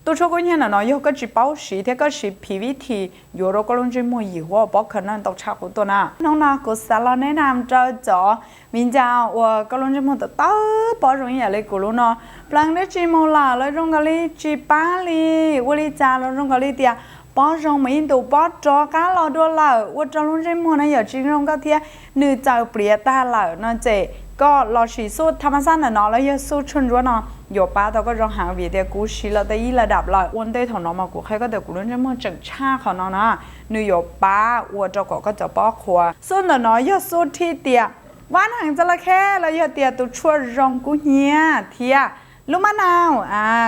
Tus tshuaj kub hnyiab ntawm no yog koj tsis paub siv thiab koj siv phiv vib thi, yuav rau koj lub ntsej muag yim huab pob kha na ntau tshaj qub tuaj na. Hnub no kuv xav los nes nam rau cov viv ncaus uas koj lub ntsej muag tawv tawv pob zoo ib yam li kuv lub no, pleev dab tsi mus lawm los zoo nkaus li tsis pab li, ua li cas los zoo nkaus li tias pob zoo mus ib ntus pob rov qab los dua lawm, ua rau lub ntsej muag na yom tsis zoo nkauj thiab nws txaws pliav tag lawm no ces koj los siv xuj tha ma xaj ntawm no los yog xuj tshuaj ntsuab no yuav pab tau koj zoo heev vim tias kuv siv los tau ib la dam lawm. Ua ntej thaum no mas kuv qhia koj tias kuv lub ntsej muag tseem tshaj qhov no na, nws yuav pab ua rau kom koj cov pob qhuav. Xuj ntawm no yog xuj thij tias vab nees txo la khe los yog tias tus tshuaj zoo kub hnyiab thiab lub mab nau,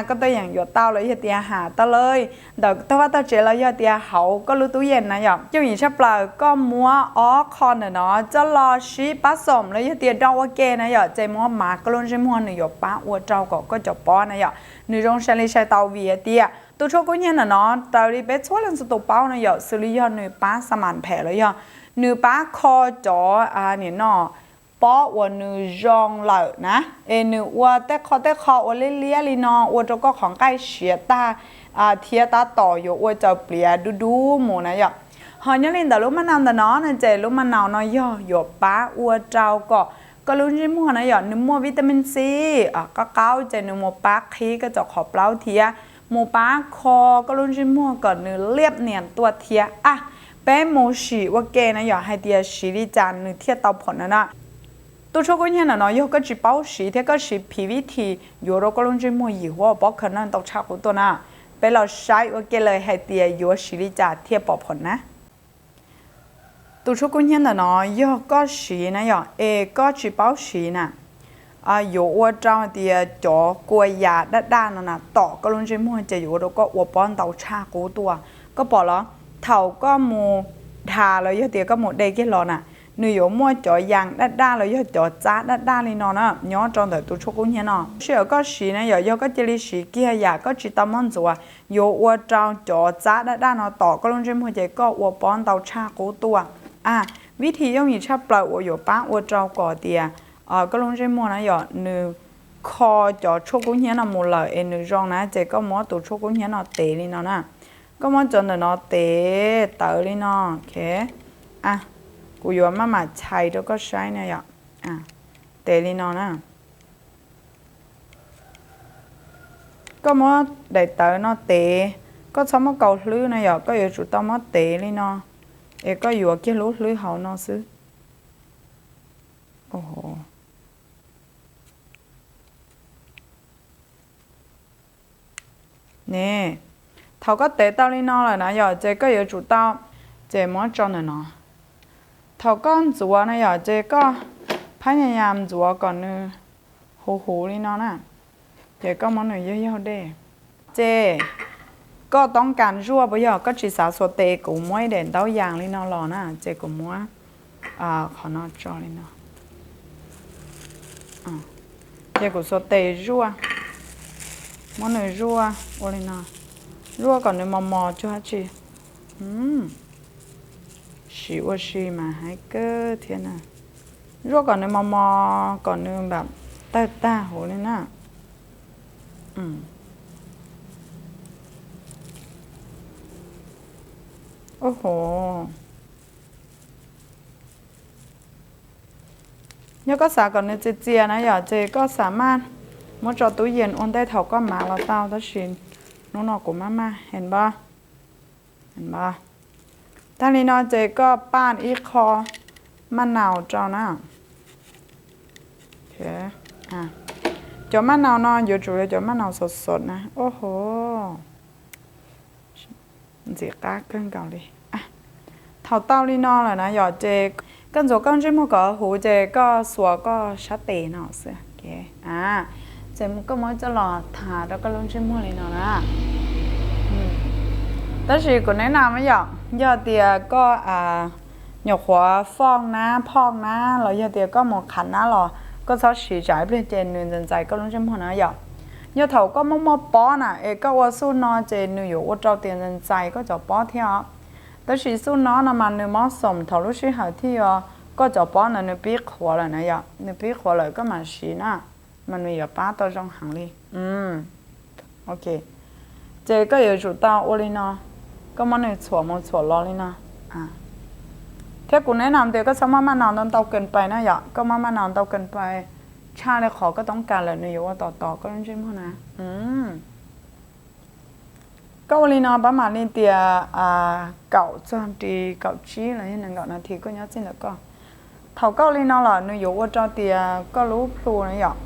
koj tuaj yeem yuav tau los yog tias has tau lawm ntawm tog vaj tog tsev los yog tias hauv koj lub tub yees na yom. Yooj yim tshaj plaws koj muab ob qho ntawm no coj los sib pab xoom los yog tias do ua ke na yom, ces muab mas koj lub ntsej muag nws yuav pab ua rau kom koj cov pob na yom nws zoo sai li sai tau vim tias tus tshuaj kub hnyiab ntawm no raws li peb txhua leej txhua tus paub na yom xws li yog nws pab xa mas phem los yog nws pab kho cov nim no pob uas nws zoo lawm na, es nws ua tej qho tej qho ua liab liab li no ua rau koj qhov nqaij siav tag thiab tab tom yuav ua cov pliav dub dub mus na yom. Ho nyob li ntawm lub mab nau ntawm no no ces lub mab nau no yog yuav pab ua rau kom koj lub ntsej muag na yom nws muaj vitamin C qab qaub ces nws mus pab qhib koj cov qhov plaub thiab mus pab kho koj lub ntsej muag kom nws liab niam tuaj thiab. A, peb mus sim ua ke na yom hais tias siv li cas nws thiaj tau phom na na. Tus tshuaj kub hnyiab ntawm no yog koj tsis paub siv thiab koj siv phiv vib thi yuav rau koj lub ntsej muag yim huab pob kha na ntau tshaj qub tuaj na. Peb los saib ua ke lawm hais tias yuav siv li cas thiaj pom phom na. Tus tshuaj kub hnyiab ntawm no yog koj siv na yom es koj tsis paub siv na, yuav ua rau tias cov kua yas daj daj no na tom koj lub ntsej muag ces yuav ua rau koj ua pob ntau tshaj qub tuaj. Koj pom los thaum koj mus dhas los yog tias koj mus de kiag los na, nws yuav muaj cov yas daj daj los yog cov txab daj daj li no na nyob rau ntawm tus tshuaj kub hnyiab no. Sij hawm koj siv na yom yog koj cia li siv kiag yam koj tsis tau muab ntxuav yuav ua rau cov txab daj daj no tom koj lub ntsej muag ces koj ua pob ntau tshaj qub tuaj. A, vib thi yooj yim tshaj plaws uas yuav pab ua rau kom tias koj lub ntsej muag na yom nws kho cov tshuaj kub hnyiab no mus lawm es nws zoo na ces koj muab tus tshuaj kub hnyiab no tev li no na. Koj muab cov ntawm no tev tawv li no. Kuv yuav maj mam chais rau koj saib na yom. Tev li no na. Koj muab daim tawv no tev, koj txhob muab kaus hlwb na yom, koj yuav tsum tau muab tev li no, es koj yuav kiag lub hlwb hauv no xwb. Ne, thaum koj tev tau li no lawm na yom, ces koj yuav tsum tau, ces muab tso ntawm no. Thaum koj ntxuav na yom, ces koj phab nyas nyas ntxuav kom nws huv huv li no na, ces koj muab nws yaug yaug dej. Ces koj toob kas zuaj puas yog? Koj tsis xav xuas tes, kuv muab ib daim ntaub yas li no los na, ces kuv muab qhov no tso li no. Ces kuv xuas tes zuaj, muab nws zuaj ua li no, zuaj kom nws mos mos cuag dab tsi. Siv ua si mas hais kawg thiab na. Zuaj kom nws mos mos, kom nws npam tawg tag huv li na. Ub ho, yog koj xav kom nws txias txias na yom, ces koj xav maj muab tso tub yees ua ntej thaum koj mav los tau, tab sis hnub no kuv maj maj heev npab. Tag li no ces koj paj ib qho maj naus rau na. Cov maj naus no yuav tsum yog cov maj naus xov xov na. Ub ho, ntxim qab kawg nkaus li. Thaum tau li no lawm na yom, ces koj ntxuav koj ntsej muag kom huv ces koj xuas koj sab tes no xwb. Ces koj muab coj los thas rau koj lub ntsej muag li no na. Tab sis kuv neb na yom, yog tias koj nyuam qhuav foj nab phoj nab los yog tias koj mus qhav nab los koj txhob siv tsam ib pliag ces nws ntxais ntxais koj lub ntsej muag na yom. Yog thaum koj muaj muaj pob na es koj ua xuj no ces nws yuav ua rau tias ntxais ntxais koj cov pob thiab os. Tab sis xuj no no mas nws mob xoom thaum lub sij hawm thiaj yuav koj cov pob ntawd nws pib qhuav lawm na yom, nws pib qhuav lawm koj mam siv na, mas nws yuav pab tau zoo heev li. Ok, Ces koj yuav tsum tau ua li no, koj muab nws txhuam mus txhuam los li no. Thiab kuv neb no tias koj txhob muab maj no ntau ntau ken pais na yom, koj muab maj no ntau ken pais tshaj li qhov koj toob kas lawm nws yuav ua tos tos koj lub ntsej muag na. Koj ua li no pab mam li tias kaum txog ris kaum tsib los yog nees nkaum nas this koj nyob txij ntawm koj. Thaum koj ua li no lawm nws yuav ua rau tias koj lub plhu na yom,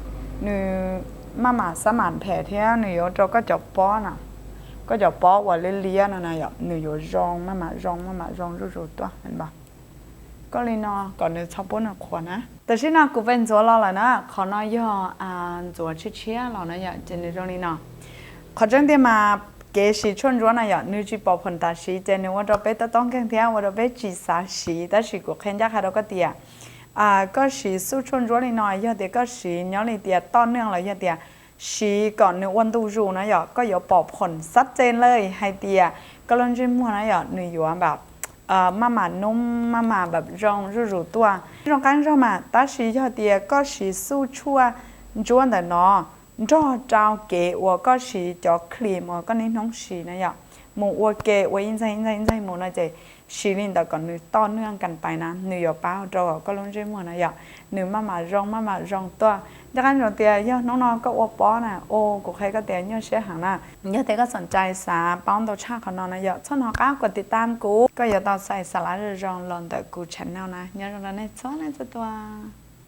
nws maj mam xab mam phem thiab nws yuav ua rau koj cov pob na, koj cov pob uas liab liab no na yom, nws yuav zoo maj mam zoo maj mam zoo zuj zus tuaj. Koj li no kom nws txhob pub nws qhuav na. Tam sim no kuv pes ntxuav los lawm na, qhov no yog ntxuav tshiab tshiab los na yom, ces nws zoo li no. Qhov tseeb tiag mas kev siv tshuaj ntsuab na yom, nws tsis pom phom tam sim ces nws ua rau peb tob tob nkeeg thiab ua rau peb tsis xav siv. Tab sis kuv qhia ncaj qha rau koj tias koj siv xuj tshuaj ntsuab li no yog tias koj siv nyob li tias toj neej los yog tias siv kom nws ua ntu zus na yom, koj yuav pom phom xab ces lawm hais tias koj lub ntsej muag na yom, nws yuav npam maj mam nub maj mam npam zoo zuj zus tuaj. Zoo qab zog mas, tab sis yog tias koj siv xuj tshuaj ntsuab ntawm no nrog rau kev uas koj siv cov cream uas koj niaj hnub siv na yom, mus ua ke ua ib ntxaig ib ntxaig ib ntxaig mus no ces siv li ntawd kom nws toj neej kas pais na, nws yuav pab rau koj lub ntsej muag na yom, nws maj mam zoo maj mam zoo tuaj. Ncaj qha ntsoov tias yog hnub no koj ua pob na, kuv qhia koj tias nyuaj siab heev na. Yog tias koj txom cai xav paub ntau tshaj qhov no na yom, txhob hnov qab kuv tiv tam kuv, koj yuav tau xais xa lav zoo zoo los ntawm kuv channel na. Nyob zoo rau nej txhua leej txhua tus.